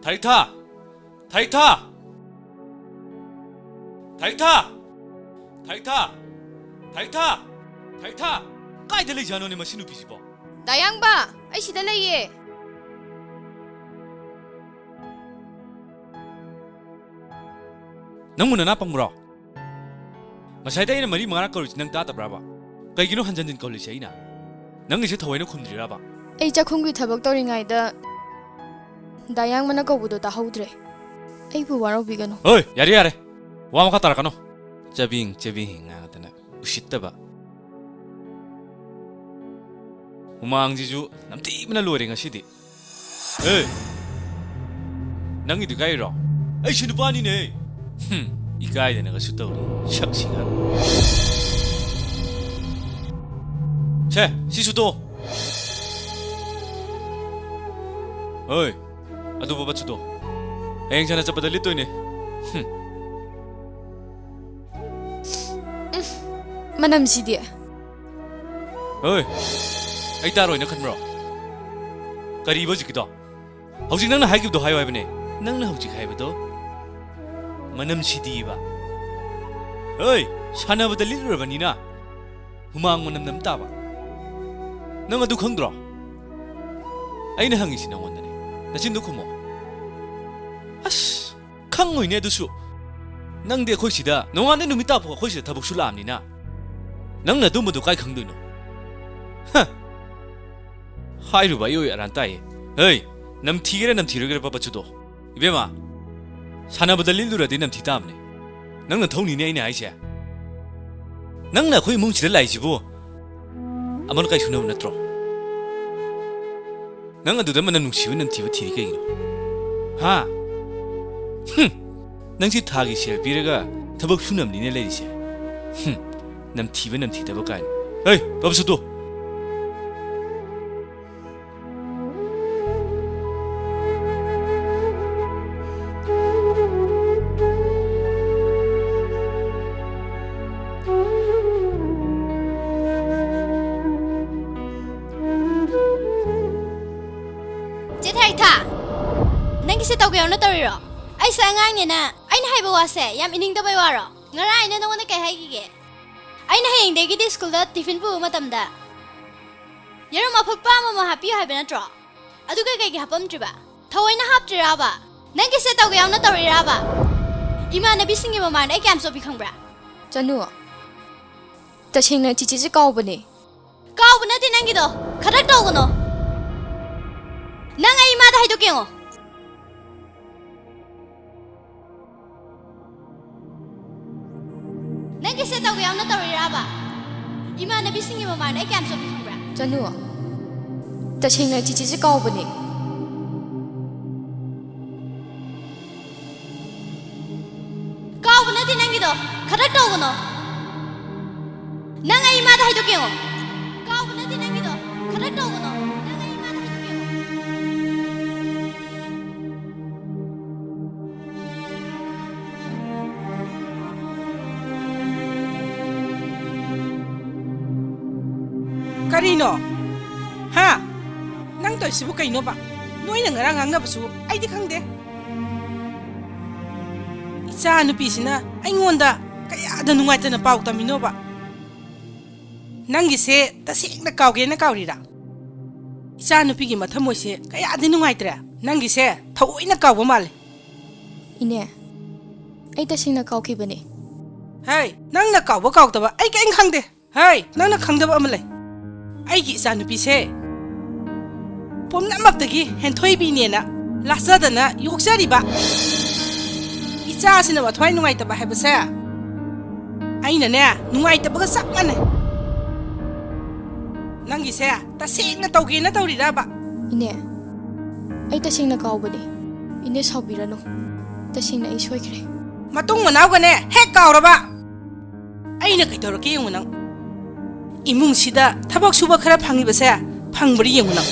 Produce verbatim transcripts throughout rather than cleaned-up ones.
ꯊꯥꯔꯤꯛꯊꯥ! ꯊꯥꯔꯤꯛꯊꯥ! ꯊꯥꯔꯤꯛꯊꯥ! ꯊꯥꯔꯤꯛꯊꯥ! ꯊꯥꯔꯤꯛꯊꯥ! ꯊꯥꯔꯤꯛꯊꯥ! ꯀꯥꯏꯗ ꯂꯩꯖꯥꯠꯅꯣꯅꯦ ꯃꯁꯤ ꯅꯨꯄꯤꯁꯤꯕꯣ? ꯗꯥꯌꯥꯡꯕ, ꯑꯩ ꯁꯤꯗ ꯂꯩꯌꯦ꯫ ꯅꯪꯕꯨ ꯅꯅꯥ ꯄꯪꯕ꯭ꯔꯣ? ꯉꯁꯥꯏꯗ ꯑꯩꯅ ꯃꯔꯤ ꯃꯉꯥꯔꯛ ꯀꯧꯔꯤꯁꯤ ꯅꯪ ꯇꯥꯗꯕ꯭ꯔꯕ? ꯀꯩꯒꯤꯅꯣ ꯍꯟꯖꯟ ꯍꯟꯖꯟ ꯀꯧꯔꯤꯁꯦ ꯑꯩꯅ? ꯅꯪꯒꯤꯁꯦ ꯊꯑꯣꯏꯅ ꯈꯨꯝꯗ꯭ꯔꯤꯔꯕ? ꯑꯩ ꯆꯥꯛꯈꯨꯝꯒꯤ ꯊꯕꯛ ꯇꯧꯔꯤꯉꯩꯗ ꯗꯥꯌꯥꯡꯕꯅ ꯀꯧꯕꯗꯣ ꯇꯥꯍꯧꯗ꯭ꯔꯦ꯫ ꯑꯩꯕꯨ ꯋꯥꯔꯧꯕꯤꯒꯅꯨ꯫ ꯍꯣꯏ, ꯌꯥꯔꯦ, ꯌꯥꯔꯦ꯫ ꯋꯥ ꯃꯈꯥ ꯇꯥꯔꯛꯀꯅꯨ꯫ ꯆꯕꯦꯡ, ꯆꯕꯦꯡ ꯉꯥꯡꯗꯅ ꯎꯁꯤꯠꯇꯕ꯫ ꯍꯨꯃꯥꯡꯁꯤꯁꯨ ꯅꯝꯊꯤꯕꯅ ꯂꯣꯏꯔꯦ ꯉꯁꯤꯗꯤ꯫ ꯑꯦ! ꯅꯪꯒꯤꯗꯨ ꯀꯥꯏꯔꯣ? ꯑꯩꯁꯨ ꯅꯨꯄꯥꯅꯤꯅꯦ꯫ ꯍꯨꯝ, ꯏꯀꯥꯏꯗꯅꯒꯁꯨ ꯇꯧꯔꯤ, ꯁꯛꯁꯤꯒ꯫ ꯁꯦ, ꯁꯤꯁꯨ ꯇꯣ꯫ ꯍꯣꯏ, ꯑꯗꯨ ꯕꯕꯠꯁꯨ ꯇꯣ꯫ ꯍꯌꯦꯡ ꯁꯥꯟꯅ ꯆꯠꯄꯗ ꯂꯤꯠꯇꯣꯏꯅꯦ꯫ ꯍꯨꯝ꯫ ꯃꯅꯝꯁꯤꯗꯤ꯫ ꯍꯣꯏ, ꯑꯩ ꯇꯥꯔꯣꯏꯅ ꯈꯟꯕ꯭ꯔꯣ? ꯀꯔꯤꯕ ꯍꯧꯖꯤꯛꯀꯤꯗꯣ? ꯍꯧꯖꯤꯛ ꯅꯪꯅ ꯍꯥꯏꯈꯤꯕꯗꯣ ꯍꯥꯏꯌꯣ ꯍꯥꯏꯕꯅꯦ꯫ ꯅꯪꯅ ꯍꯧꯖꯤꯛ ꯍꯥꯏꯕꯗꯣ ꯃꯅꯝ ꯁꯤꯗꯤꯕ꯫ ꯍꯣꯏ, ꯁꯥꯟꯅꯕꯗ ꯂꯤꯠꯂꯨꯔꯕꯅꯤꯅ ꯍꯨꯃꯥꯡ ꯃꯅꯝ ꯅꯝ ꯇꯥꯕ꯫ ꯅꯪ ꯑꯗꯨ ꯈꯪꯗ꯭ꯔꯣ? ꯑꯩꯅ ꯍꯪꯉꯤꯁꯤ ꯅꯪꯉꯣꯟꯗꯅꯦ꯫ ꯅꯆꯤꯟꯗꯨ ꯈꯨꯝꯃꯣ꯫ ꯑꯁ, ꯈꯪꯉꯣꯏꯅꯦ ꯑꯗꯨꯁꯨ꯫ ꯅꯪꯗꯤ ꯑꯩꯈꯣꯏ ꯁꯤꯗ ꯅꯣꯡꯉꯥꯟꯗꯩ ꯅꯨꯃꯤꯠ ꯇꯥꯐꯥꯎ ꯑꯩꯈꯣꯏ ꯁꯤꯗ ꯊꯕꯛ ꯁꯨ ꯂꯥꯛꯑꯕꯅꯤꯅ ꯅꯪꯅ ꯑꯗꯨꯝꯕꯗꯣ ꯀꯥꯏ ꯈꯪꯗꯣꯏꯅꯣ? ꯍ! ꯍꯥꯏꯔꯨꯕ ꯑꯩ ꯑꯣꯏ ꯑꯔꯥꯟ ꯇꯥꯏꯌꯦ꯫ ꯍꯩ! ꯅꯝꯊꯤꯒꯦꯔꯥ ꯅꯝꯊꯤꯔꯣꯏꯒꯦꯔꯥ ꯄꯥꯄꯠꯁꯨꯗꯣ꯫ ꯏꯕꯦꯝꯃ, ꯁꯥꯟꯅꯕꯗ ꯂꯤꯠꯂꯨꯔꯗꯤ ꯅꯝꯊꯤ ꯇꯥꯕꯅꯦ꯫ ꯅꯪꯅ ꯊꯧꯅꯤꯅꯦ ꯑꯩꯅ ꯍꯥꯏꯁꯦ꯫ ꯅꯪꯅ ꯑꯩꯈꯣꯏ ꯏꯃꯨꯡꯁꯤꯗ ꯂꯥꯛꯏꯁꯤꯕꯨ ꯑꯃꯅ ꯀꯥꯏ ꯁꯨꯅꯕ ꯅꯠꯇ꯭ꯔꯣ? ꯅꯪ ꯑꯗꯨꯗ ꯃꯅꯝ ꯅꯨꯡꯁꯤꯕ ꯅꯝꯊꯤꯕ ꯊꯤꯔꯤ ꯀꯩꯒꯤꯅꯣ? ꯍꯥ? ꯍꯨꯝ! ꯅꯪꯁꯤ ꯊꯥꯒꯤ ꯁꯦꯜ ꯄꯤꯔꯒ ꯊꯕꯛ ꯁꯨꯅꯕꯅꯤꯅꯦ ꯂꯩꯔꯤꯁꯦ꯫ ꯍꯨꯝ! ꯅꯝꯊꯤꯕ ꯅꯝꯊꯤꯗꯕ ꯀꯥꯏꯅ꯫ ꯍꯩ! ꯄꯥꯄꯠꯁꯨꯗꯣ! ꯆꯦ ꯊꯥꯔꯤꯛꯊꯥ, ꯅꯪ ꯁꯤ ꯇꯧꯒꯦ ꯌꯥꯎꯅ ꯇꯧꯔꯤꯔꯣ? ꯑꯩꯁꯦ ꯑꯉꯥꯡꯅꯤꯅ ꯑꯩꯅ ꯍꯥꯏꯕ ꯋꯥꯁꯦ ꯌꯥꯝ ꯏꯅꯤꯡꯗꯕꯩ ꯋꯥꯔꯣ? ꯉꯔꯥꯡ ꯑꯩꯅ ꯅꯉꯣꯟꯗ ꯀꯩ ꯍꯥꯏꯈꯤꯒꯦ? ꯑꯩꯅ ꯍꯌꯦꯡꯗꯒꯤꯗꯤ ꯁ꯭ꯀꯨꯜꯗ ꯇꯤꯐꯤꯟ ꯄꯨꯕ ꯃꯇꯝꯗ ꯌꯦꯔꯨꯝ ꯑꯐꯨꯠꯄ ꯑꯃꯃꯝ ꯍꯥꯞꯄꯤꯌꯨ ꯍꯥꯏꯕ ꯅꯠꯇ꯭ꯔꯣ? ꯑꯗꯨꯒ ꯀꯩꯒꯤ ꯍꯥꯞꯄꯝꯗ꯭ꯔꯤꯕ? ꯊꯑꯣꯏꯅ ꯍꯥꯞꯇ꯭ꯔꯤꯔꯥꯕ? ꯅꯪꯒꯤ ꯁꯦ ꯇꯧꯒꯦ ꯌꯥꯎꯅ ꯇꯧꯔꯤꯔꯥꯕ? ꯏꯃꯥꯟꯅꯕꯤꯁꯤꯡꯒꯤ ꯃꯃꯥꯡꯗ ꯑꯩ ꯀꯌꯥꯝ ꯆꯣꯞꯄꯤ ꯈꯪꯕ꯭ꯔꯥ? ꯆꯅꯨ, ꯇꯁꯦꯡꯅ ꯆꯤꯆꯦꯁꯦ ꯀꯥꯎꯕꯅꯦ꯫ ꯀꯥꯎꯕ ꯅꯠꯇꯦ ꯅꯪꯒꯤꯗꯣ꯫ ꯈꯗ꯭ꯔꯛ ꯇꯧꯒꯅꯣ꯫ ꯅꯪ ꯑꯩ ꯏꯃꯥꯗ ꯍꯥꯏꯗꯣꯛꯀꯦ ꯌꯦꯡꯉꯣ꯫ ꯅꯪꯒꯤ ꯁꯦ ꯇꯧꯒꯦ ꯌꯥꯎꯅ ꯇꯧꯔꯤꯔꯥꯕ? ꯏꯃꯥꯟꯅꯕꯤꯁꯤꯡꯒꯤ ꯃꯃꯥꯡꯗ ꯑꯩ ꯀꯌꯥꯝ ꯆꯣꯞꯄꯤ ꯈꯪꯕ꯭ꯔꯥ? ꯆꯅꯨ, ꯇꯁꯦꯡꯅ ꯆꯤꯆꯦꯁꯦ ꯀꯥꯎꯕꯅꯦ꯫ ꯀꯥꯎꯕ ꯅꯠꯇꯦ ꯅꯪꯒꯤꯗꯣ꯫ ꯈꯗ꯭ꯔꯛ ꯇꯧꯒꯅꯣ꯫ ꯅꯪ ꯑꯩ ꯏꯃꯥꯗ ꯍꯥꯏꯗꯣꯛꯀꯦ ꯌꯦꯡꯉꯣ꯫ ꯀꯥꯎꯕ ꯅꯠꯇꯦ ꯅꯪꯒꯤꯗꯣ꯫ ꯈꯗ꯭ꯔꯛ ꯇꯧꯒꯅꯣ꯫ ꯅꯪ ꯑꯩ ꯏꯃꯥꯗ ꯍꯥꯏꯗꯣꯛꯀꯦ ꯌꯦꯡꯉꯣ꯫ ꯀꯔꯤꯅꯣ? ꯍꯥ? ꯅꯪ ꯇꯧꯔꯤꯁꯤꯕꯨ ꯀꯩꯅꯣꯕ? ꯅꯣꯏꯅ ꯉꯔꯥꯡ ꯉꯥꯡꯅꯕꯁꯨ ꯑꯩꯗꯤ ꯈꯪꯗꯦ꯫ ꯏꯆꯥ ꯅꯨꯄꯤꯁꯤꯅ ꯑꯩꯉꯣꯟꯗ ꯀꯌꯥꯗ ꯅꯨꯡꯉꯥꯏꯇꯅ ꯄꯥꯎ ꯇꯝꯃꯤꯅꯣꯕ? ꯅꯪꯒꯤꯁꯦ ꯇꯁꯦꯡꯅ ꯀꯥꯎꯒꯦꯅ ꯀꯥꯎꯔꯤꯔꯥ? ꯏꯆꯥ ꯅꯨꯄꯤꯒꯤ ꯃꯊꯃꯣꯏꯁꯦ ꯀꯌꯥꯗꯤ ꯅꯨꯡꯉꯥꯏꯇ꯭ꯔꯦ꯫ ꯅꯪꯒꯤꯁꯦ ꯊꯑꯣꯏꯅ ꯀꯥꯎꯕ ꯃꯥꯜꯂꯦ꯫ ꯏꯅꯦ, ꯑꯩ ꯇꯁꯦꯡꯅ ꯀꯥꯎꯈꯤꯕꯅꯦ꯫ ꯍꯩ, ꯅꯪꯅ ꯀꯥꯎꯕ ꯀꯥꯎꯗꯕ ꯑꯩ ꯀꯔꯤꯝ ꯈꯪꯗꯦ꯫ ꯍꯩ, ꯅꯪꯅ ꯈꯪꯗꯕ ꯑꯃ ꯂꯩ꯫ ꯑꯩꯒꯤ ꯏꯆꯥꯅꯨꯄꯤꯁꯦ ꯄꯨꯝꯅꯃꯛꯇꯒꯤ ꯍꯦꯟꯊꯣꯏꯕꯤꯅꯦꯅ ꯂꯥꯠꯆꯗꯅ ꯌꯣꯛꯆꯔꯤꯕ ꯏꯆꯥꯁꯤꯅ ꯃꯊ꯭ꯋꯥꯏ ꯅꯨꯡꯉꯥꯏꯇꯕ ꯍꯥꯏꯕꯁꯦ ꯑꯩꯅꯅꯦ, ꯅꯨꯡꯉꯥꯏꯇꯕꯒ ꯆꯞ ꯃꯥꯟꯅꯩ꯫ ꯅꯪꯒꯤꯁꯦ ꯇꯁꯦꯡꯅ ꯇꯧꯒꯦꯅ ꯇꯧꯔꯤꯔꯕ? ꯏꯅꯦ, ꯑꯩ ꯇꯁꯦꯡꯅ ꯀꯥꯎꯕꯅꯦ꯫ ꯏꯅꯦ ꯁꯥꯎꯕꯤꯔꯅꯨ꯫ ꯇꯁꯦꯡꯅ ꯑꯩ ꯁꯣꯏꯈ꯭ꯔꯦ꯫ ꯃꯇꯨꯡ ꯃꯅꯥꯎꯒꯅꯦ ꯍꯦꯛ ꯀꯥꯎꯔꯕ ꯑꯩꯅ ꯀꯩꯗꯧꯔꯛꯀꯦ ꯌꯦꯡꯉꯨ ꯅꯪ꯫ ꯏꯃꯨꯡꯁꯤꯗ ꯊꯕꯛ ꯁꯨꯕ ꯈꯔ ꯐꯪꯉꯤꯕꯁꯦ ꯐꯪꯕ꯭ꯔꯥ ꯌꯦꯡꯉꯨ ꯅꯪ꯫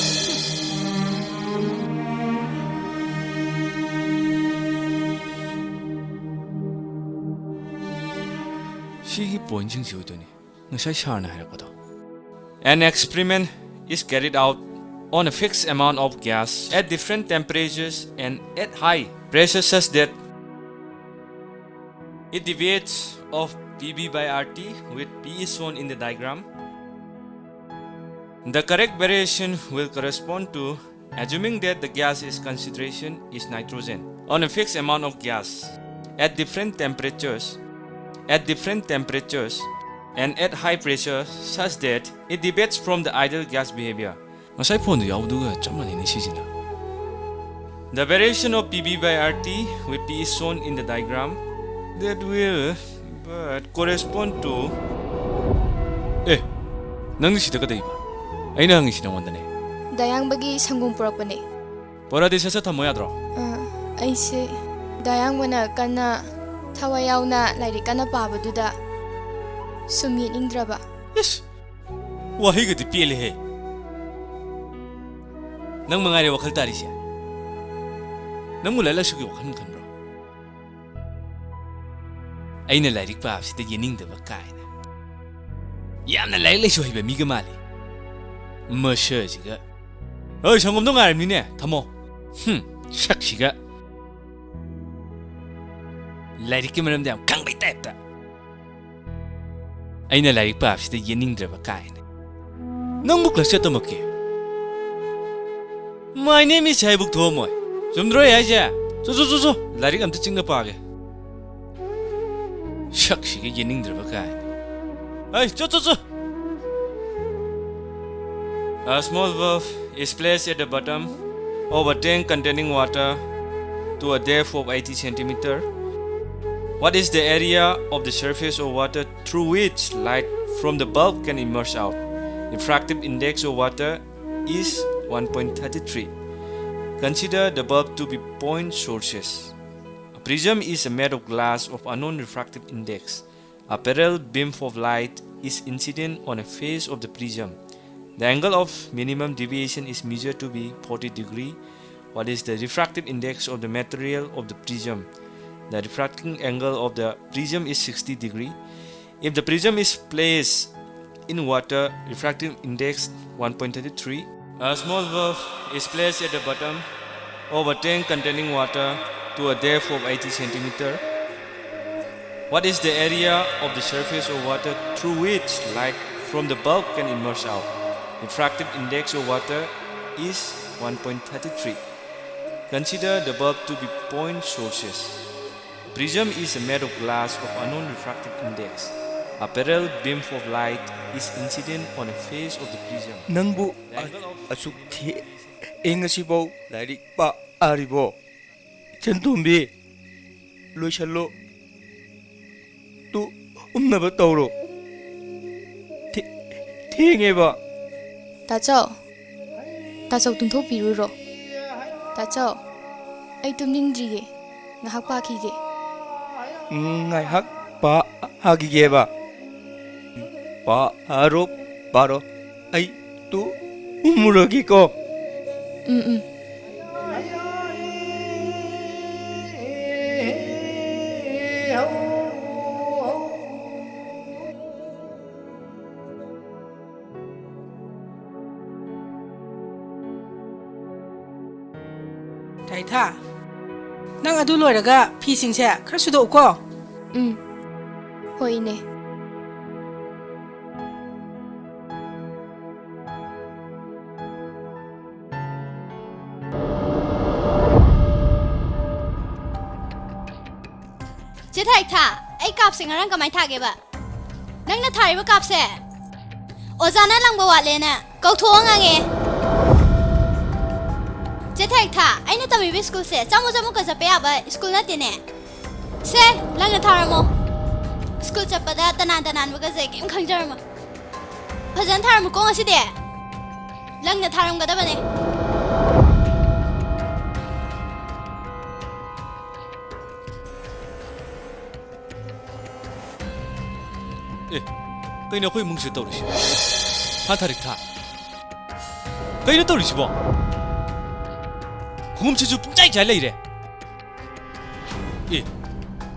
ꯁꯤꯒꯤ ꯄꯣꯏꯟꯁꯤꯡꯁꯤ ꯑꯣꯏꯗꯣꯏꯅꯤ ꯉꯁꯥꯏ ꯁꯥꯔꯅ ꯍꯥꯏꯔꯛꯄꯗꯣ꯫ An experiment is carried out on a fixed amount of gas at different temperatures and at high pressure such that it deviates of P B by R T, with P is shown in the diagram. The correct variation will correspond to assuming that the gas is concentration is nitrogen on a fixed amount of gas at different temperatures, at different temperatures and at high pressure such that it deviates from the ideal gas behavior. ꯉꯁꯥꯏ ꯐꯣꯟꯗ ꯌꯥꯎꯕꯗꯨꯒ ꯆꯞ ꯃꯥꯟꯅꯩꯅꯦ ꯁꯤꯁꯤꯅ꯫ The variation of P B by R T with P is shown in the diagram. That will but correspond to ꯑꯦ, ꯅꯪꯗꯤ ꯁꯤꯗ ꯀꯩꯗꯧꯏꯕ? ꯑꯩꯅ ꯍꯪꯉꯤꯁꯤ ꯅꯉꯣꯟꯗꯅꯦ꯫ ꯗꯥꯌꯥꯡꯕꯒꯤ ꯁꯪꯒꯣꯝ ꯄꯨꯔꯛꯄꯅꯦ꯫ ꯄꯨꯔꯛꯑꯗꯤ ꯁꯠ ꯁꯠ ꯊꯝꯃꯣ ꯌꯥꯗ꯭ꯔꯣ? ꯑ, ꯑꯩꯁꯦ ꯗꯥꯌꯥꯡꯕꯅ ꯀꯟꯅ ꯊꯋꯥꯏ ꯌꯥꯎꯅ ꯂꯥꯏꯔꯤꯛ ꯀꯟꯅ ꯄꯥꯕꯗꯨꯗ ꯁꯨꯝ ꯌꯦꯠꯅꯤꯡꯗ꯭ꯔꯕ꯫ ꯏꯁ! ꯋꯥꯍꯩꯒꯗꯤ ꯄꯦꯜꯂꯦꯍꯦ꯫ ꯅꯪ ꯃꯉꯥꯏꯔꯦ ꯋꯥꯈꯜ ꯇꯥꯔꯤꯁꯦ꯫ ꯅꯪꯕꯨ ꯂꯥꯏꯔꯤꯛ ꯂꯥꯏꯁꯨꯒꯤ ꯋꯥꯈꯜ ꯈꯟꯕ꯭ꯔꯣ? ꯑꯩꯅ ꯂꯥꯏꯔꯤꯛ ꯄꯥꯕꯁꯤꯗ ꯌꯦꯡꯅꯤꯡꯗꯕ ꯀꯥꯏꯅ꯫ ꯌꯥꯝꯅ ꯂꯥꯏꯔꯤꯛ ꯂꯥꯏꯁꯨ ꯍꯩꯕ ꯃꯤꯒ ꯃꯥꯜꯂꯤ꯫ ꯃꯁꯛꯁꯤꯒ꯫ ꯍꯣꯏ, ꯁꯪꯒꯣꯝꯗꯣ ꯉꯥꯏꯔꯝꯅꯤꯅꯦ꯫ ꯊꯝꯃꯣ꯫ ꯍꯨꯝ, ꯁꯛꯁꯤꯒ꯫ ꯂꯥꯏꯔꯤꯛꯀꯤ ꯃꯔꯝꯗ ꯌꯥꯝ ꯈꯪꯕꯩ ꯇꯥꯏꯞꯇ꯫ ꯑꯩꯅ ꯂꯥꯏꯔꯤꯛ ꯄꯥꯕꯁꯤꯗ ꯌꯦꯡꯅꯤꯡꯗ꯭ꯔꯕ ꯀꯥꯏꯅ꯫ ꯅꯪꯕꯨ ꯀ꯭ꯂꯥꯁ ꯀꯌꯥ ꯇꯝꯃꯛꯀꯦ? My name is ꯍꯥꯏꯕꯨꯛ ꯊꯣꯛꯑꯝꯃꯣꯏ꯫ ꯆꯨꯝꯗ꯭ꯔꯣ ꯑꯩ ꯍꯥꯏꯁꯦ? ꯆꯣ, ꯆꯣ, ꯆꯣ, ꯆꯣ꯫ ꯂꯥꯏꯔꯤꯛ ꯑꯝꯇ ꯆꯤꯛꯅ ꯄꯥꯒꯦ꯫ ꯁꯛꯁꯤꯒ ꯌꯦꯡꯅꯤꯡꯗ꯭ꯔꯕ ꯀꯥꯏꯅ꯫ ꯍꯩ, ꯆꯣ, ꯆꯣ, ꯆꯣ꯫ A small valve is placed at the bottom of a tank containing water to a depth of eighty centimeter. What is the area of the surface of water through which light from the bulb can emerge out? Refractive index of water is one point three three. Consider the bulb to be point sources. A prism is a made of glass of unknown refractive index. A parallel beam of light is incident on a face of the prism. The angle of minimum deviation is measured to be forty degree. What is the refractive index of the material of the prism? The refracting angle of the prism is sixty degree. If the prism is placed in water, refractive index one point three three, A small valve is placed at the bottom of a tank containing water to a depth of eighty centimeter. What is the area of the surface of water through which light from the bulb can emerge out? Refractive index of water is one point three three. Consider the bulb to be point sources. Prism is made of glass of unknown refractive index. A parallel beam of light is incident on the face of the prism. ꯅꯪꯕꯨ The angle of ꯑꯁꯨꯛ ꯊꯦꯡꯉꯁꯤꯐꯥꯎ ꯂꯥꯏꯔꯤꯛ ꯄꯥꯔꯤꯕꯣ? ꯏꯆꯟꯇꯣꯝꯕꯤ, ꯂꯣꯏꯁꯜꯂꯣ꯫ Two ꯎꯝꯅꯕ ꯇꯧꯔꯣ꯫ ꯊꯦ- ꯊꯦꯡꯉꯦꯕ꯫ ꯇꯥꯆꯧ, ꯇꯥꯆꯧ ꯇꯨꯝꯊꯣꯛꯄꯤꯔꯨꯔꯣ꯫ ꯇꯥꯆꯧ, ꯑꯩ ꯇꯨꯝꯅꯤꯡꯗ꯭ꯔꯤꯌꯦ꯫ ꯉꯥꯏꯍꯥꯛ ꯄꯥꯈꯤꯒꯦ꯫ ꯉꯥꯏꯍꯥꯛ ꯄꯥꯈꯤꯒꯦꯕ꯫ ꯄꯥꯔꯣ, ꯄꯥꯔꯣ꯫ ꯑꯩ ꯇꯨꯝꯃꯨꯔꯒꯦꯀꯣ꯫ ꯎꯝ, ꯎꯝ꯫ ꯊꯥꯏꯊꯥ, ꯅꯪ ꯑꯗꯨ ꯂꯣꯏꯔꯒ ꯐꯤꯁꯤꯡꯁꯦ ꯈꯔ ꯁꯨꯗꯣꯛꯎꯀꯣ꯫ ꯎꯝ꯫ ꯍꯣꯏ, ꯏꯅꯦ꯫ ꯆꯦ ꯊꯥꯏꯊꯥ, ꯑꯩ ꯀꯥꯞꯁꯦ ꯉꯔꯥꯡ ꯀꯃꯥꯏ ꯊꯥꯒꯦꯕ? ꯅꯪꯅ ꯊꯥꯔꯤꯕ ꯀꯥꯞꯁꯦ ꯑꯣꯖꯥꯅ ꯂꯪꯕ ꯋꯥꯠꯂꯦꯅ ꯀꯧꯊꯣꯛꯑ ꯉꯥꯡꯉꯦ꯫ ꯆꯦ ꯊꯥꯏꯊꯥ, ꯑꯩꯅ ꯇꯝꯃꯤꯕ ꯁ꯭ꯀꯨꯜꯁꯦ ꯆꯃꯨ ꯆꯃꯨꯀ ꯆꯠꯄ ꯌꯥꯕ ꯁ꯭ꯀꯨꯜ ꯅꯠꯇꯦꯅꯦ꯫ ꯁꯦ, ꯂꯪꯅ ꯊꯥꯔꯝꯃꯣ꯫ ꯁ꯭ꯀꯨꯜ ꯆꯠꯄꯗ ꯇꯅꯥꯟ ꯇꯅꯥꯟꯕꯒꯁꯦ ꯀꯩꯝ ꯈꯪꯖꯔꯝꯃꯣꯏ꯫ ꯐꯖꯅ ꯊꯥꯔꯝꯃꯨꯀꯣ ꯉꯁꯤꯗꯤ꯫ ꯂꯪꯅ ꯊꯥꯔꯝꯒꯗꯕꯅꯦ꯫ ꯑꯦ, ꯀꯩꯅꯣ ꯑꯩꯈꯣꯏ ꯏꯃꯨꯡꯁꯤꯗ ꯇꯧꯔꯤꯁꯤ? ꯍꯥ, ꯊꯥꯔꯤꯛ ꯊꯥ? ꯀꯩꯅꯣ ꯇꯧꯔꯤꯁꯤꯕꯣ? ꯈꯣꯡꯎꯞꯁꯤꯁꯨ ꯄꯨꯡꯆꯥꯏ ꯆꯥꯏ ꯂꯩꯔꯦ꯫ ꯑꯦ,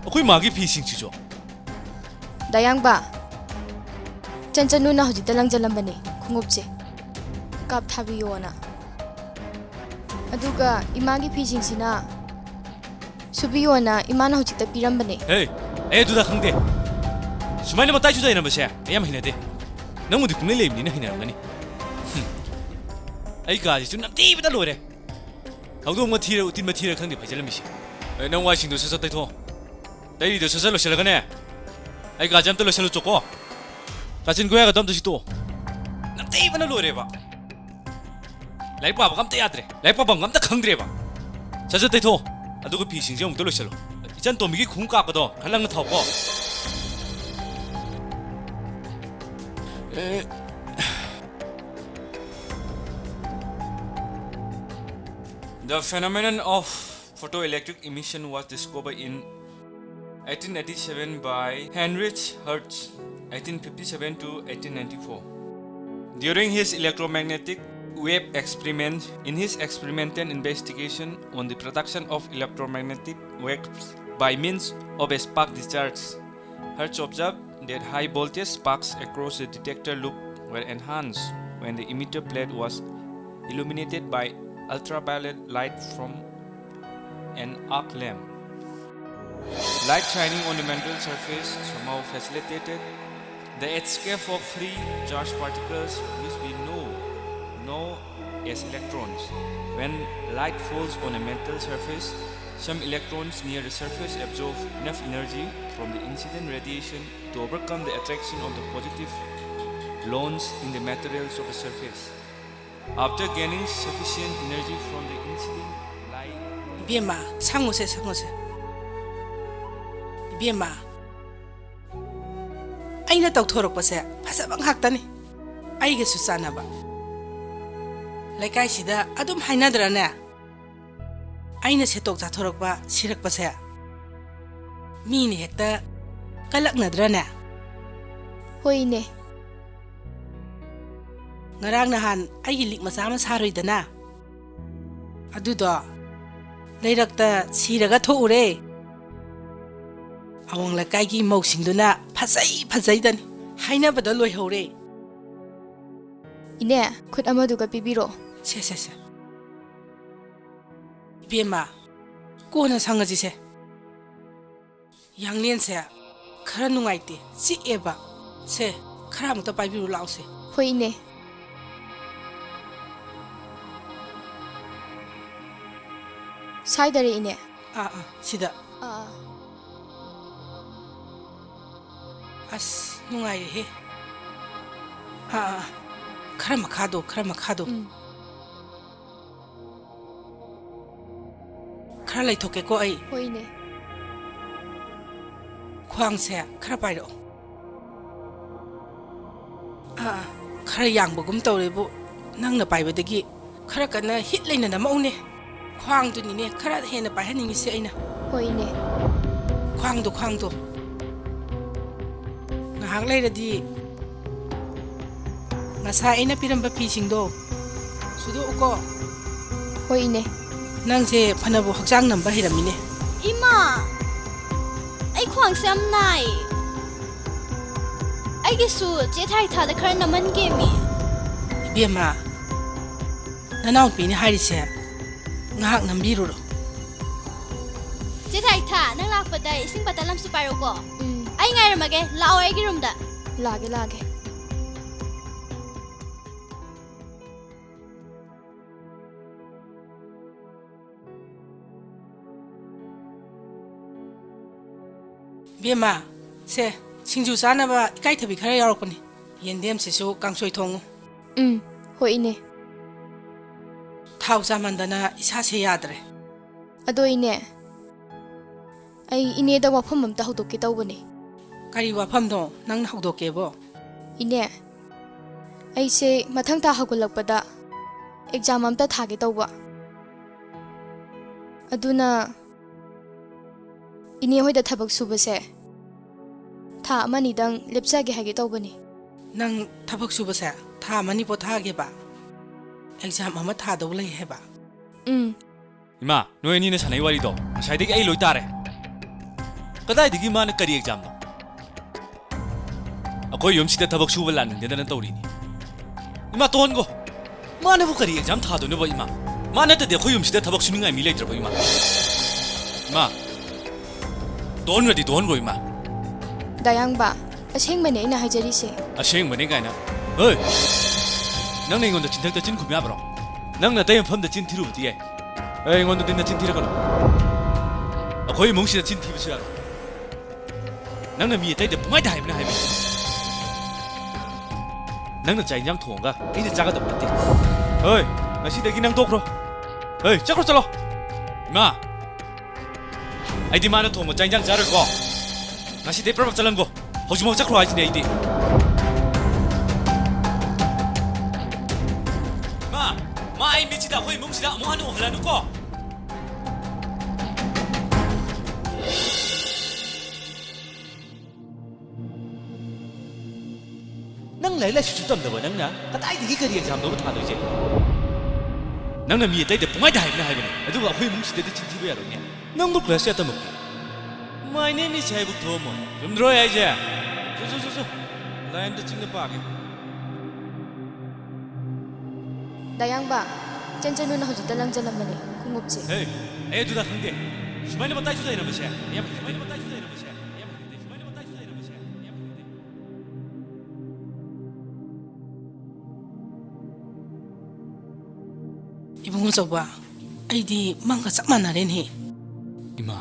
ꯑꯩꯈꯣꯏ ꯃꯥꯒꯤ ꯐꯤꯁꯤꯡꯁꯤꯁꯨ꯫ ꯗꯥꯌꯥꯡꯕ, ꯆꯟꯆꯅꯨꯅ ꯍꯧꯖꯤꯛꯇ ꯂꯪꯖꯜꯂꯝꯕꯅꯦ ꯈꯣꯡꯎꯞꯁꯦ꯫ ꯀꯥꯞꯊꯥꯕꯤꯌꯣꯅ꯫ ꯑꯗꯨꯒ ꯏꯃꯥꯒꯤ ꯐꯤꯁꯤꯡꯁꯤꯅ ꯁꯨꯕꯤꯌꯣꯅ ꯏꯃꯥꯅ ꯍꯧꯖꯤꯛꯇ ꯄꯤꯔꯝꯕꯅꯦ꯫ ꯍꯦ, ꯑꯩ ꯑꯗꯨꯗ ꯈꯪꯗꯦ꯫ ꯁꯨꯃꯥꯏꯅ ꯃꯇꯥꯏ ꯆꯨꯗꯥꯏꯅꯕꯁꯦ ꯑꯩ ꯌꯥꯝ ꯍꯩꯅꯗꯦ꯫ ꯅꯪꯕꯨꯗꯤ ꯀꯨꯡꯂꯩ ꯂꯩꯕꯅꯤꯅ ꯍꯩꯅꯔꯝꯒꯅꯤ꯫ ꯍꯨꯝ꯫ ꯑꯩ ꯀꯥꯁꯤꯁꯨ ꯅꯝꯊꯤꯕꯗ ꯂꯣꯏꯔꯦ꯫ ꯍꯧꯗꯣꯡ ꯃꯊꯤꯔ ꯎꯇꯤꯟ ꯃꯊꯤꯔ ꯈꯪꯗꯦ ꯐꯩꯖꯜꯂꯝꯃꯤꯁꯦ꯫ ꯑꯦ, ꯅꯪ ꯋꯥꯏꯁꯤꯡꯗꯣ ꯁꯠ ꯁꯠ ꯇꯩꯊꯣꯛꯑꯣ꯫ ꯇꯩꯔꯤꯗꯣ ꯁꯠ ꯁꯠ ꯂꯣꯏꯁꯤꯜꯂꯒꯅꯦ, ꯑꯩ ꯀꯥꯁꯦ ꯑꯝꯇ ꯂꯣꯏꯁꯤꯜꯂꯨ ꯆꯣꯀꯣ꯫ ꯀꯥꯆꯤꯟ ꯀꯣꯌꯥꯒꯗꯣ ꯑꯝꯇ ꯁꯤꯠꯇꯣꯛꯑꯣ꯫ ꯅꯝꯊꯤꯕꯅ ꯂꯣꯏꯔꯦꯕ꯫ ꯂꯥꯏꯔꯤꯛ ꯄꯥꯕꯒ ꯑꯝꯇ ꯌꯥꯗ꯭ꯔꯦ꯫ ꯂꯥꯏꯔꯤꯛ ꯄꯥꯐꯝꯒ ꯑꯝꯇ ꯈꯪꯗ꯭ꯔꯦꯕ꯫ ꯁꯠ ꯁꯠ ꯇꯩꯊꯣꯛꯑꯣ꯫ ꯑꯗꯨꯒ ꯐꯤꯁꯤꯡꯁꯦ ꯑꯃꯨꯛꯇ ꯂꯣꯏꯁꯤꯜꯂꯣ꯫ ꯏꯆꯟ ꯇꯣꯝꯕꯤꯒꯤ ꯈꯣꯡꯎꯞ ꯀꯥꯞꯄꯗꯣ ꯈꯔ ꯂꯪꯅ ꯊꯥꯎꯀꯣ꯫ ꯑꯦ꯫ The phenomenon of photoelectric emission was discovered in eighteen eighty-seven by Heinrich Hertz, eighteen fifty-seven to eighteen ninety-four. During his electromagnetic wave experiment, in his experimental investigation on the production of electromagnetic waves by means of a spark discharge, Hertz observed that high voltage sparks across the detector loop were enhanced when the emitter plate was illuminated by ultraviolet light from an arc lamp. Light shining on the metal surface somehow facilitated the escape of free charge particles, which we know now as electrons. When light falls on a metal surface, some electrons near the surface absorb enough energy from the incident radiation to overcome the attraction of the positive ions in the materials of the surface. After gaining sufficient energy from the incident light, ꯏꯕꯦꯝꯃ, ꯁꯪꯉꯨꯁꯦ, ꯁꯪꯉꯨꯁꯦ꯫ ꯏꯕꯦꯝꯃ, ꯑꯩꯅ ꯇꯧꯊꯣꯔꯛꯄꯁꯦ ꯐꯖꯕ ꯉꯥꯛꯇꯅꯤ꯫ ꯑꯩꯒꯁꯨ ꯆꯥꯟꯅꯕ꯫ ꯂꯩꯀꯥꯏꯁꯤꯗ ꯑꯗꯨꯝ ꯍꯥꯏꯅꯗ꯭ꯔꯅꯦ? ꯑꯩꯅ ꯁꯦꯠꯇꯣꯛ ꯆꯥꯊꯣꯔꯛꯄ, ꯁꯤꯔꯛꯄꯁꯦ ꯃꯤꯅ ꯍꯦꯛꯇ ꯀꯜꯂꯛꯅꯗ꯭ꯔꯅꯦ? ꯍꯣꯏꯅꯦ꯫ ꯉꯔꯥꯡ ꯅꯍꯥꯟ ꯑꯩꯒꯤ ꯂꯤꯛ ꯃꯆꯥ ꯑꯃ ꯁꯥꯔꯨꯏꯗꯅ? ꯑꯗꯨꯗꯣ ꯂꯩꯔꯛꯇ ꯁꯤꯔꯒ ꯊꯣꯛꯎꯔꯦ꯫ ꯑꯋꯥꯡ ꯂꯩꯀꯥꯏꯒꯤ ꯃꯧꯁꯤꯡꯗꯨꯅ "ꯐꯖꯩ, ꯐꯖꯩꯗꯅꯤ" ꯍꯥꯏꯅꯕꯗ ꯂꯣꯏꯍꯧꯔꯦ꯫ ꯏꯅꯦ, ꯈꯨꯠ ꯑꯃꯗꯨꯒ ꯄꯤꯕꯤꯔꯣ꯫ ꯁꯦ, ꯁꯦ, ꯁꯦ꯫ ꯏꯕꯦꯝꯃ, ꯀꯣꯟꯅ ꯁꯪꯉꯁꯤꯁꯦ꯫ ꯌꯥꯡꯂꯦꯟꯁꯦ ꯈꯔ ꯅꯨꯡꯉꯥꯏꯇꯦ, ꯆꯤꯛꯑꯦꯕ꯫ ꯁꯦ, ꯈꯔ ꯑꯃꯨꯛꯇ ꯄꯥꯏꯕꯤꯔꯨ ꯂꯥꯛꯑꯣꯁꯦ꯫ ꯍꯣꯏ, ꯏꯅꯦ꯫ ꯁ꯭ꯋꯥꯏꯗꯔ, ꯏꯅꯦ? ꯑꯥ, ꯑꯥ, ꯁꯤꯗ꯫ ꯑꯥ, ꯑꯥ꯫ ꯑꯁ, ꯅꯨꯡꯉꯥꯏꯔꯦꯍꯦ꯫ ꯑꯥ, ꯑꯥ, ꯑꯥ꯫ ꯈꯔ ꯃꯈꯥꯗꯣ, ꯈꯔ ꯃꯈꯥꯗꯣ꯫ ꯎꯝ꯫ ꯈꯔ ꯂꯩꯊꯣꯛꯀꯦꯀꯣ ꯑꯩ꯫ ꯍꯣꯏꯅꯦ꯫ ꯈ꯭ꯋꯥꯡꯁꯦ ꯈꯔ ꯄꯥꯏꯔꯛꯑꯣ꯫ ꯑꯥ, ꯑꯥ, ꯈꯔ ꯌꯥꯡꯕꯒꯨꯝ ꯇꯧꯔꯦꯕꯨ, ꯅꯪꯅ ꯄꯥꯏꯕꯗꯒꯤ ꯈꯔ ꯀꯟꯅ ꯍꯤꯠ ꯂꯩꯅ ꯅꯝꯃꯛꯎꯅꯦ꯫ ꯈ꯭ꯋꯥꯡꯗꯨꯅꯤꯅꯦ ꯈꯔ ꯍꯦꯟꯅ ꯄꯥꯏꯍꯟꯅꯤꯡꯉꯤꯁꯦ ꯑꯩꯅ꯫ ꯍꯣꯏꯅꯦ꯫ ꯈ꯭ꯋꯥꯡꯗꯣ, ꯈ꯭ꯋꯥꯡꯗꯣ꯫ ꯉꯥꯏꯍꯥꯛ ꯂꯩꯔꯗꯤ ꯉꯁꯥꯏ ꯑꯩꯅ ꯄꯤꯔꯝꯕ ꯐꯤꯁꯤꯡꯗꯣ ꯁꯨꯗꯣꯛꯎꯀꯣ꯫ ꯍꯣꯏ, ꯏꯅꯦ꯫ ꯅꯪꯁꯦ ꯐꯅꯕꯨ ꯍꯛꯆꯥꯡ ꯅꯝꯕ ꯍꯩꯔꯝꯃꯤꯅꯦ꯫ ꯏꯃꯥ! ꯑꯩ ꯈ꯭ꯋꯥꯡꯁꯦ ꯌꯥꯝ ꯅꯥꯏ꯫ ꯑꯩꯒꯤꯁꯨ ꯆꯦ ꯊꯥꯏꯊꯥꯗ ꯈꯔ ꯅꯝꯍꯟꯒꯦꯃꯤ꯫ ꯏꯕꯦꯝꯃ, ꯅꯅꯥꯎꯄꯤꯅ ꯍꯥꯏꯔꯤꯁꯦ ꯉꯥꯏꯍꯥꯛ ꯅꯝꯕꯤꯔꯨꯔꯣ꯫ ꯆꯦ ꯊꯥꯏꯊꯥ, ꯅꯪ ꯂꯥꯛꯄꯗ ꯏꯁꯤꯡ ꯕꯇꯜ ꯑꯃꯁꯨ ꯄꯥꯏꯔꯛꯎꯀꯣ꯫ ꯎꯝ꯫ ꯑꯩ ꯉꯥꯏꯔꯝꯃꯒꯦ, ꯂꯥꯛꯑꯣ ꯑꯩꯒꯤ ꯔꯨꯝꯗ꯫ ꯂꯥꯛꯑꯒꯦ, ꯂꯥꯛꯑꯒꯦ꯫ ꯕꯦꯝꯃ, ꯁꯦ, ꯁꯤꯡꯖꯨ ꯆꯥꯅꯕ ꯏꯀꯥꯏꯊꯕꯤ ꯈꯔ ꯌꯥꯎꯔꯛꯄꯅꯤ꯫ ꯌꯦꯟꯗꯦꯝꯁꯤꯁꯨ ꯀꯥꯡꯁꯣꯏ ꯊꯣꯡꯉꯨ꯫ ꯎꯝ, ꯍꯣꯏ, ꯏꯅꯦ꯫ ꯊꯥꯎ ꯆꯥꯃꯟꯗꯅ ꯏꯁꯥꯁꯦ ꯌꯥꯗ꯭ꯔꯦ꯫ ꯑꯗꯣ, ꯏꯅꯦ, ꯑꯩ ꯏꯅꯦꯗ ꯋꯥꯐꯝ ꯑꯝꯇ ꯍꯧꯗꯣꯛꯀꯦ ꯇꯧꯕꯅꯦ꯫ ꯀꯔꯤ ꯋꯥꯐꯝꯅꯣ ꯅꯪꯅ ꯍꯧꯗꯣꯛꯀꯦꯕꯣ? ꯏꯅꯦ, ꯑꯩꯁꯦ ꯃꯊꯪ ꯊꯥ ꯍꯧꯒꯠꯂꯛꯄꯗ ꯑꯦꯛꯖꯥꯝ ꯑꯝꯇ ꯊꯥꯒꯦ ꯇꯧꯕ꯫ ꯑꯗꯨꯅ ꯏꯅꯦ ꯍꯣꯏꯗ ꯊꯕꯛ ꯁꯨꯕꯁꯦ ꯊꯥ ꯑꯃꯅꯤꯗꯪ ꯂꯦꯞꯆꯒꯦ ꯍꯥꯏꯒꯦ ꯇꯧꯕꯅꯤ꯫ ꯅꯪ ꯊꯕꯛ ꯁꯨꯕꯁꯦ ꯊꯥ ꯑꯃꯅꯤ ꯄꯣꯊꯥꯒꯦꯕ? ꯑꯦꯛꯖꯥꯝ ꯑꯃ ꯊꯥꯗꯧ ꯂꯩ ꯍꯥꯏꯕ? ꯎꯝ꯫ ꯏꯃꯥ, ꯅꯣꯏ ꯑꯅꯤꯅ ꯁꯥꯟꯅꯩ ꯋꯥꯔꯤꯗꯣ ꯉꯁꯥꯏꯗꯒꯤ ꯑꯩ ꯂꯣꯏ ꯇꯥꯔꯦ꯫ ꯀꯗꯥꯏꯗꯒꯤ ꯃꯥꯅ ꯀꯔꯤ ꯑꯦꯛꯖꯥꯝꯅꯣ? ꯑꯩꯈꯣꯏ ꯌꯨꯝꯁꯤꯗ ꯊꯕꯛ ꯁꯨꯕ ꯂꯥꯛꯅꯤꯡꯗꯗꯅ ꯇꯧꯔꯤꯅꯤ꯫ ꯏꯃꯥ, ꯇꯣꯟꯒꯣ꯫ ꯃꯥꯅꯕꯨ ꯀꯔꯤ ꯑꯦꯛꯖꯥꯝ ꯊꯥꯗꯣꯏꯅꯣꯕ, ꯏꯃꯥ? ꯃꯥ ꯅꯠꯇꯗꯤ ꯑꯩꯈꯣꯏ ꯌꯨꯝꯁꯤꯗ ꯊꯕꯛ ꯁꯨꯅꯤꯡꯉꯥꯏ ꯃꯤ ꯂꯩꯇ꯭ꯔꯕ, ꯏꯃꯥ? ꯏꯃꯥ, ꯇꯣꯟꯒ꯭ꯔꯗꯤ ꯇꯣꯟꯒ꯭ꯔꯣ, ꯏꯃꯥ꯫ ꯗꯥꯌꯥꯡꯕ, ꯑꯁꯦꯡꯕꯅꯦ ꯑꯩꯅ ꯍꯥꯏꯖꯔꯤꯁꯦ꯫ ꯑꯁꯦꯡꯕꯅꯦ ꯀꯥꯏꯅ? ꯍꯣꯏ! ꯅꯪꯅ ꯑꯩꯉꯣꯟꯗ ꯆꯤꯟꯊꯛꯇ ꯆꯤꯟ ꯈꯨꯝ ꯌꯥꯕ꯭ꯔꯣ? ꯅꯪꯅ ꯑꯇꯩ ꯃꯐꯝꯗ ꯆꯤꯟ ꯊꯤꯔꯨꯕꯗꯤ ꯌꯥꯏ꯫ ꯑꯩ ꯑꯩꯉꯣꯟꯗꯗꯤ ꯅꯆꯤꯟ ꯊꯤꯔꯛꯀꯅꯨ꯫ ꯑꯩꯈꯣꯏ ꯏꯃꯨꯡꯁꯤꯗ ꯆꯤꯟ ꯊꯤꯕꯁꯨ ꯌꯥꯔꯣꯏ꯫ ꯅꯪꯅ ꯃꯤ ꯑꯇꯩꯗ ꯄꯨꯡꯍꯥꯏꯗ ꯍꯥꯏꯕꯅ ꯍꯥꯏꯕꯅꯤ꯫ ꯅꯪꯅ ꯆꯥꯛ ꯏꯟꯖꯥꯡ ꯊꯣꯡꯉꯒ ꯑꯩꯅ ꯆꯥꯒꯗꯕ ꯅꯠꯇꯦ꯫ ꯍꯣꯏ, ꯉꯁꯤꯗꯒꯤ ꯅꯪ ꯇꯣꯛꯈ꯭ꯔꯣ꯫ ꯍꯣꯏ, ꯆꯠꯈ꯭ꯔꯣ, ꯆꯠꯂꯣ꯫ ꯏꯃꯥ, ꯑꯩꯗꯤ ꯃꯥꯅ ꯊꯣꯡꯕ ꯆꯥꯛ ꯏꯟꯖꯥꯡ ꯆꯥꯔꯣꯏꯀꯣ꯫ ꯉꯁꯤꯗꯩ ꯄ꯭ꯔꯞ ꯄ꯭ꯔꯞ ꯆꯠꯂꯝꯒꯣ꯫ ꯍꯧꯖꯤꯛꯃꯛ ꯆꯠꯈ꯭ꯔꯣ ꯍꯥꯏꯁꯤꯅꯦ ꯑꯩꯗꯤ꯫ ꯏꯃꯥ, ꯃꯥ ꯑꯩ ꯃꯤꯠꯁꯤꯗ ꯑꯩꯈꯣꯏ ꯏꯃꯨꯡꯁꯤꯗ ꯑꯃꯨꯛ ꯍꯟꯅ ꯎꯍꯜꯂꯅꯨꯀꯣ꯫ ꯅꯪ ꯂꯥꯏꯔꯤꯛ ꯂꯥꯏꯁꯨꯁꯨ ꯇꯝꯗꯕ ꯅꯪꯅ ꯀꯗꯥꯏꯗꯒꯤ ꯀꯔꯤ ꯑꯦꯛꯖꯥꯝꯅꯣꯕ ꯊꯥꯗꯣꯏꯁꯦ? ꯅꯪꯅ ꯃꯤ ꯑꯇꯩꯗ ꯄꯨꯡꯍꯥꯏꯗ ꯍꯥꯏꯕꯅ ꯍꯥꯏꯕꯅꯦ, ꯑꯗꯨꯒ ꯑꯩꯈꯣꯏ ꯏꯃꯨꯡꯁꯤꯗꯗꯤ ꯆꯤꯟ ꯊꯤꯕ ꯌꯥꯔꯣꯏꯅꯦ꯫ ꯅꯪꯕꯨ ꯀ꯭ꯂꯥꯁ ꯀꯌꯥ ꯇꯝꯃꯛꯀꯦ? My name is ꯍꯥꯏꯕꯨ ꯊꯣꯛꯑꯝꯃꯣ꯫ ꯆꯨꯝꯗ꯭ꯔꯣ ꯑꯩ ꯍꯥꯏꯁꯦ? ꯆꯨ, ꯆꯨ, ꯆꯨ, ꯆꯨ꯫ ꯂꯥꯏ ꯑꯝꯇ ꯆꯤꯡꯅ ꯄꯥꯒꯦ꯫ ꯗꯥꯌꯥꯡꯕ, ꯆꯟꯆꯅꯨꯅ ꯍꯧꯖꯤꯛꯇ ꯂꯪꯖꯜꯂꯝꯕꯅꯦ ꯈꯣꯡꯎꯞꯁꯦ꯫ ꯍꯦ, ꯑꯩ ꯑꯗꯨꯗ ꯈꯪꯗꯦ꯫ ꯁꯨꯃꯥꯏꯅ ꯃꯇꯥꯏꯁꯨ ꯂꯩꯔꯝꯕꯁꯦ꯫ ꯑꯩ ꯌꯥꯝ ꯍꯩꯅꯗꯦ꯫ ꯁꯨꯃꯥꯏꯅ ꯃꯇꯥꯏꯁꯨ ꯂꯩꯔꯝꯕꯁꯦ꯫ ꯑꯩ ꯌꯥꯝ ꯍꯩꯅꯗꯦ꯫ ꯁꯨꯃꯥꯏꯅ ꯃꯇꯥꯏꯁꯨ ꯂꯩꯔꯝꯕꯁꯦ꯫ ꯑꯩ ꯌꯥꯝ ꯍꯩꯅꯗꯦ꯫ ꯏꯕꯨꯡꯉꯣ ꯆꯧꯕ, ꯑꯩꯗꯤ ꯃꯪꯒ ꯆꯞ ꯃꯥꯟꯅꯔꯦꯅꯦ꯫ ꯏꯃꯥ,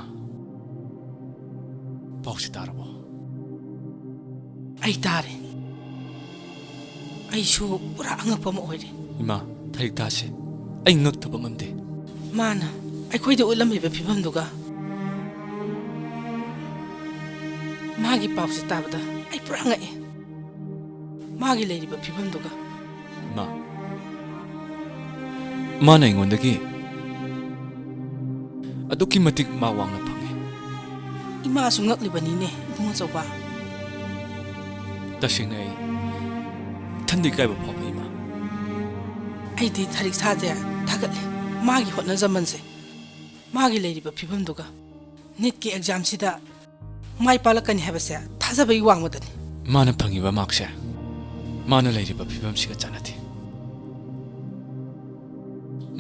ꯄꯥꯎꯁꯤ ꯇꯥꯔꯕꯣ? ꯑꯩ ꯇꯥꯔꯦ꯫ ꯑꯩꯁꯨ ꯄꯨꯔꯥ ꯑꯉꯛꯄ ꯑꯃ ꯑꯣꯏꯔꯦ꯫ ꯏꯃꯥ, ꯊꯔꯤꯛꯊꯥꯁꯦ ꯑꯩ ꯉꯛꯇꯕ ꯉꯝꯗꯦ꯫ ꯃꯥꯅ ꯑꯩꯈꯣꯏꯗ ꯎꯠꯂꯝꯃꯤꯕ ꯐꯤꯕꯝꯗꯨꯒ ꯃꯥꯒꯤ ꯄꯥꯎꯁꯦ ꯇꯥꯕꯗ ꯑꯩ ꯄꯨꯔꯥ ꯉꯛꯑꯦ꯫ ꯃꯥꯒꯤ ꯂꯩꯔꯤꯕ ꯐꯤꯕꯝꯗꯨꯒ꯫ ꯏꯃꯥ, ꯃꯥꯅ ꯑꯩꯉꯣꯟꯗꯒꯤ ꯑꯗꯨꯛꯀꯤ ꯃꯇꯤꯛ ꯃꯥ ꯋꯥꯡꯅ ꯐꯪꯉꯤ꯫ ꯏꯃꯥꯁꯨ ꯉꯛꯂꯤꯕꯅꯤꯅꯦ, ꯏꯕꯨꯡꯉꯣ ꯆꯧꯕ꯫ ꯇꯁꯦꯡꯅ ꯑꯩ ꯏꯊꯟꯗ ꯏꯀꯥꯏꯕ ꯐꯥꯎꯏ, ꯏꯃꯥ꯫ ꯑꯩꯗꯤ ꯊꯔꯤꯛꯊꯥꯁꯦ ꯊꯥꯒꯠꯂꯤ꯫ ꯃꯥꯒꯤ ꯍꯣꯠꯅꯖꯃꯟꯁꯦ, ꯃꯥꯒꯤ ꯂꯩꯔꯤꯕ ꯐꯤꯕꯝꯗꯨꯒ꯫ ꯅꯤꯠꯀꯤ ꯑꯦꯛꯖꯥꯝꯁꯤꯗ ꯃꯥꯏ ꯄꯥꯛꯂꯛꯀꯅꯤ ꯍꯥꯏꯕꯁꯦ ꯊꯥꯖꯕꯒꯤ ꯋꯥꯡꯃꯗꯅꯤ꯫ ꯃꯥꯅ ꯐꯪꯉꯤꯕ ꯃꯥꯔꯛꯁꯦ ꯃꯥꯅ ꯂꯩꯔꯤꯕ ꯐꯤꯕꯝꯁꯤꯒ ꯆꯥꯟꯅꯗꯦ꯫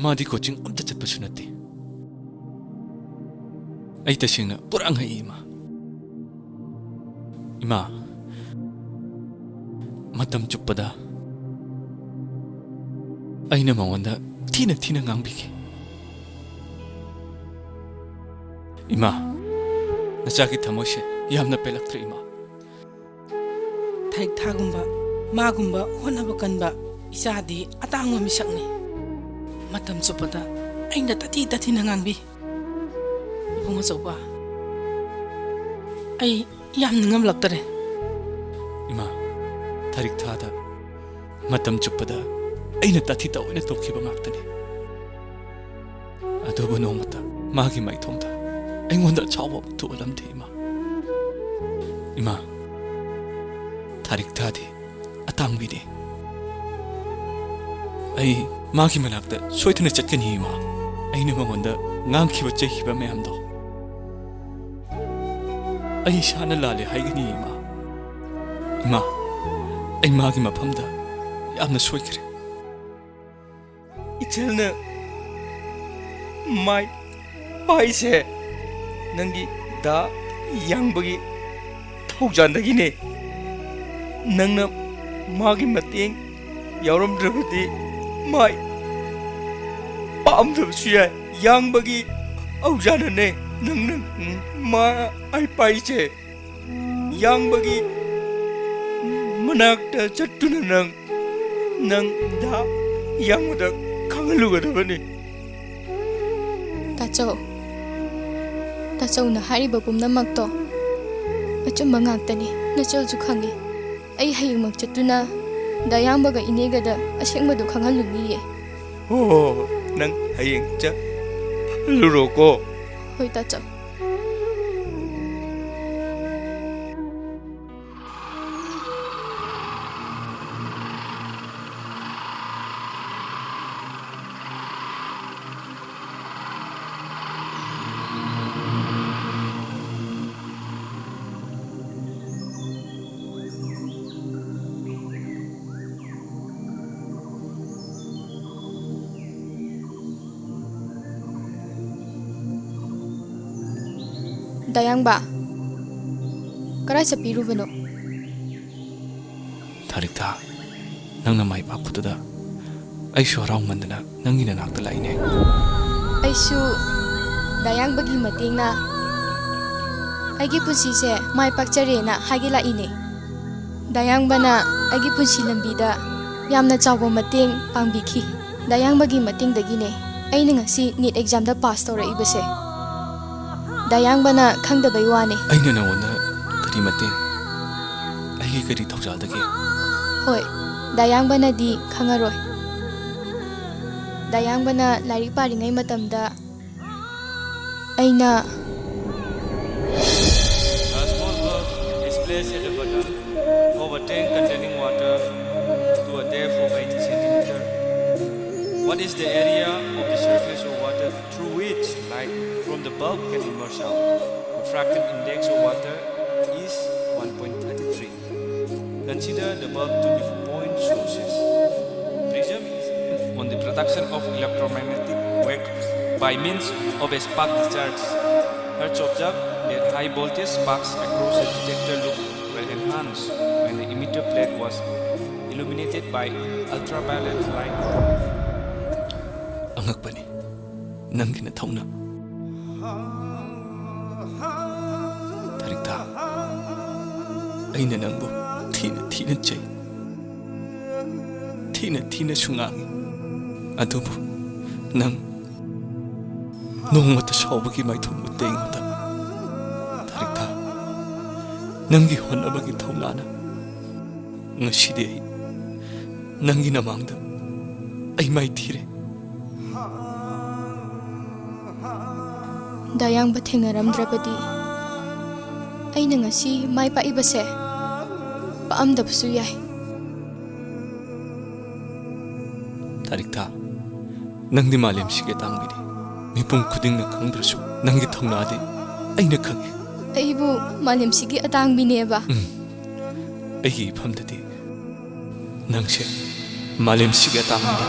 ꯃꯥꯗꯤ ꯀꯣꯆꯤꯡ ꯑꯝꯇ ꯆꯠꯄꯁꯨ ꯅꯠꯇꯦ꯫ ꯑꯩ ꯇꯁꯦꯡꯅ ꯄꯨꯔꯥ ꯉꯛꯏ, ꯏꯃꯥ꯫ ꯏꯃꯥ, ꯃꯇꯝ ꯆꯨꯞꯄꯗ ꯑꯩꯅ ꯃꯉꯣꯟꯗ ꯊꯤꯅ ꯊꯤꯅ ꯉꯥꯡꯕꯤꯈꯤ꯫ ꯏꯃꯥ, ꯅꯆꯥꯒꯤ ꯊꯃꯣꯏꯁꯦ ꯌꯥꯝꯅ ꯄꯦꯜꯂꯛꯇ꯭ꯔꯦ, ꯏꯃꯥ꯫ ꯊꯥꯔꯤꯛꯊꯥꯒꯨꯝꯕ, ꯃꯥꯒꯨꯝꯕ ꯍꯣꯠꯅꯕ ꯀꯟꯕ ꯏꯆꯥꯗꯤ ꯑꯇꯥꯡꯕ ꯃꯤꯁꯛꯅꯤ꯫ ꯃꯇꯝ ꯆꯨꯞꯄꯗ ꯑꯩꯅ ꯇꯥꯊꯤ ꯇꯥꯊꯤꯅ ꯉꯥꯡꯕꯤ꯫ ꯏꯕꯨꯡ ꯑꯆꯧꯕ, ꯑꯩ ꯌꯥꯝ ꯅꯤꯡꯉꯝꯂꯛꯇꯔꯦ꯫ ꯏꯃꯥ, ꯊꯥꯔꯤꯛꯊꯥꯗ ꯃꯇꯝ ꯆꯨꯞꯄꯗ ꯑꯩꯅ ꯇꯥꯊꯤ ꯇꯥꯑꯣꯏꯅ ꯇꯧꯈꯤꯕ ꯉꯥꯛꯇꯅꯤ꯫ ꯑꯗꯨꯕꯨ ꯅꯣꯡꯃꯇ ꯃꯥꯒꯤ ꯃꯥꯏꯊꯣꯡꯗ ꯑꯩꯉꯣꯟꯗ ꯑꯁꯥꯎꯕ ꯑꯃꯠꯇ ꯎꯠꯂꯝꯗꯦ, ꯏꯃꯥ꯫ ꯏꯃꯥ, ꯊꯥꯔꯤꯛꯊꯥꯗꯤ ꯑꯇꯥꯡꯕꯤꯅꯤ꯫ ꯑꯩ ꯃꯥꯒꯤ ꯃꯅꯥꯛꯇ ꯁꯣꯏꯗꯅ ꯆꯠꯀꯅꯤ, ꯏꯃꯥ꯫ ꯑꯩꯅ ꯃꯉꯣꯟꯗ ꯉꯥꯡꯈꯤꯕ ꯆꯩꯈꯤꯕ ꯃꯌꯥꯝꯗꯣ ꯑꯩ ꯏꯁꯥꯅ ꯂꯥꯜꯂꯦ ꯍꯥꯏꯒꯅꯤ, ꯏꯃꯥ꯫ ꯏꯃꯥ, ꯑꯩ ꯃꯥꯒꯤ ꯃꯐꯝꯗ ꯌꯥꯝꯅ ꯁꯣꯏꯈ꯭ꯔꯦ꯫ ꯏꯆꯜꯅ ꯃꯥꯏ ꯄꯥꯛꯏꯁꯦ ꯅꯪꯒꯤ ꯗꯥ ꯌꯥꯡꯕꯒꯤ ꯊꯧꯖꯥꯟꯗꯒꯤꯅꯦ꯫ ꯅꯪꯅ ꯃꯥꯒꯤ ꯃꯇꯦꯡ ꯌꯥꯎꯔꯝꯗ꯭ꯔꯕꯗꯤ ꯃꯥꯏ ꯄꯥꯛꯑꯝꯗꯕꯁꯨ ꯌꯥꯏ꯫ ꯌꯥꯡꯕꯒꯤ ꯊꯧꯖꯥꯟꯅꯅꯦ ꯅꯪꯅ ꯃꯥꯏ ꯄꯥꯛꯏꯁꯦ꯫ ꯌꯥꯡꯕꯒꯤ ꯃꯅꯥꯛꯇ ꯆꯠꯇꯨꯅ ꯅꯪ, ꯅꯪ ꯗꯥ ꯌꯥꯡꯕꯗ ꯈꯪꯍꯜꯂꯨꯒꯗꯕꯅꯤ꯫ ꯇꯥꯆꯧ, ꯇꯥꯆꯧꯅ ꯍꯥꯏꯔꯤꯕ ꯄꯨꯝꯅꯃꯛꯇꯣ ꯑꯆꯨꯝꯕ ꯉꯥꯛꯇꯅꯤ꯫ ꯅꯆꯜꯁꯨ ꯈꯪꯉꯤ꯫ ꯑꯩ ꯍꯌꯦꯡꯃꯛ ꯆꯠꯇꯨꯅ ꯗꯥ ꯌꯥꯡꯕꯒ ꯏꯅꯦꯒꯗ ꯑꯁꯦꯡꯕꯗꯨ ꯈꯪꯍꯜꯂꯨꯅꯤꯌꯦ꯫ ꯍꯣ, ꯅꯪ ꯍꯌꯦꯡ ꯆꯠꯂꯨꯔꯣꯀꯣ꯫ ꯍꯣꯏ, ꯇꯥꯆꯧ꯫ ꯗꯥꯌꯥꯡꯕ, ꯀꯔꯥꯏ ꯆꯠꯄꯤꯔꯨꯕꯅꯣ? ꯊꯥꯔꯤꯛꯊꯥ, ꯅꯪꯅ ꯃꯥꯏ ꯄꯥꯛꯄꯗꯨꯗ ꯑꯩꯁꯨ ꯍꯔꯥꯎꯃꯟꯗꯅ ꯅꯪꯒꯤ ꯅꯅꯥꯛꯇ ꯂꯥꯛꯏꯅꯦ꯫ ꯑꯩꯁꯨ ꯗꯥꯌꯥꯡꯕꯒꯤ ꯃꯇꯦꯡꯅ ꯑꯩꯒꯤ ꯄꯨꯟꯁꯤꯁꯦ ꯃꯥꯏ ꯄꯥꯛꯆꯔꯦꯅ ꯍꯥꯏꯒꯦ ꯂꯥꯛꯏꯅꯦ꯫ ꯗꯥꯌꯥꯡꯕꯅ ꯑꯩꯒꯤ ꯄꯨꯟꯁꯤ ꯂꯝꯕꯤꯗ ꯌꯥꯝꯅ ꯆꯥꯎꯕ ꯃꯇꯦꯡ ꯄꯥꯡꯕꯤꯈꯤ꯫ ꯗꯥꯌꯥꯡꯕꯒꯤ ꯃꯇꯦꯡꯗꯒꯤꯅꯦ ꯑꯩꯅ ꯉꯁꯤ ꯅꯤꯠ ꯑꯦꯛꯖꯥꯝꯗ ꯄꯥꯁ ꯇꯧꯔꯛꯏꯕꯁꯦ꯫ ꯗꯥꯌꯥꯡꯕꯅ ꯈꯪꯗꯕꯩ ꯋꯥꯅꯦ꯫ ꯑꯩꯅ ꯅꯉꯣꯟꯗ ꯀꯔꯤ ꯃꯇꯦꯡ? ꯑꯩꯒꯤ ꯀꯔꯤ ꯊꯧꯖꯥꯜꯗꯒꯤ? ꯍꯣꯏ, ꯗꯥꯌꯥꯡꯕꯅꯗꯤ ꯈꯪꯉꯔꯣꯏ꯫ ꯗꯥꯌꯥꯡꯕꯅ ꯂꯥꯏꯔꯤꯛ ꯄꯥꯔꯤꯉꯩ ꯃꯇꯝꯗ ꯑꯩꯅ A small bulb is placed at the bottom of a tank containing water to a depth of eighty centimeter. What is the area of the surface of water through which light from the bulb can emerge out? Refractive index of water is one point thirty-three. Consider the bulb to be point sources. Prism is on the production of electromagnetic waves by means of a spark discharge. Hertz observed that high voltage sparks across the detector loop were enhanced when the emitter plate was illuminated by ultraviolet light. ꯑꯉꯛꯄꯅꯤ ꯅꯪꯒꯤ ꯅꯊꯧꯅ꯫ ꯊꯥꯔꯤꯛꯊꯥ, ꯑꯩꯅ ꯅꯪꯕꯨ ꯊꯤꯅ ꯊꯤꯅ ꯆꯩ, ꯊꯤꯅ ꯊꯤꯅꯁꯨ ꯉꯥꯡꯉꯤ꯫ ꯑꯗꯨꯕꯨ ꯅꯪ ꯅꯣꯡꯃꯇ ꯁꯥꯎꯕꯒꯤ ꯃꯥꯏꯊꯣꯡ ꯎꯠꯇꯦ ꯑꯩꯉꯣꯟꯗ꯫ ꯊꯥꯔꯤꯛꯊꯥ, ꯅꯪꯒꯤ ꯍꯣꯠꯅꯕꯒꯤ ꯊꯧꯅꯥꯅ ꯉꯁꯤꯗꯤ ꯑꯩ ꯅꯪꯒꯤ ꯅꯃꯥꯡꯗ ꯑꯩ ꯃꯥꯏ ꯊꯤꯔꯦ꯫ ꯗꯥꯌꯥꯡꯕ ꯊꯦꯡꯅꯔꯝꯗ꯭ꯔꯕꯗꯤ ꯑꯩꯅ ꯉꯁꯤ ꯃꯥꯏ ꯄꯥꯛꯏꯕꯁꯦ ꯄꯥꯛꯑꯝꯗꯕꯁꯨ ꯌꯥꯏ꯫ ꯊꯥꯔꯤꯛꯊꯥ, ꯅꯪꯗꯤ ꯃꯥꯂꯦꯝꯁꯤꯒꯤ ꯑꯇꯥꯡꯕꯤꯅꯤ꯫ ꯃꯤꯄꯨꯝ ꯈꯨꯗꯤꯡꯅ ꯈꯪꯗ꯭ꯔꯁꯨ ꯅꯪꯒꯤ ꯊꯧꯅꯥꯗꯤ ꯑꯩꯅ ꯈꯪꯉꯤ꯫ ꯑꯩꯕꯨ ꯃꯥꯂꯦꯝꯁꯤꯒꯤ ꯑꯇꯥꯡꯕꯤꯅꯦꯕ? ꯎꯝ꯫ ꯑꯩꯒꯤ ꯏꯐꯝꯗꯗꯤ ꯅꯪꯁꯦ ꯃꯥꯂꯦꯝꯁꯤꯒꯤ ꯑꯇꯥꯡꯕꯤꯅꯤ꯫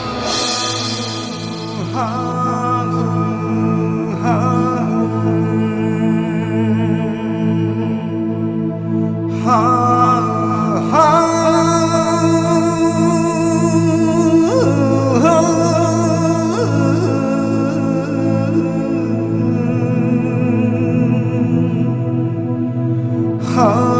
ꯍꯥ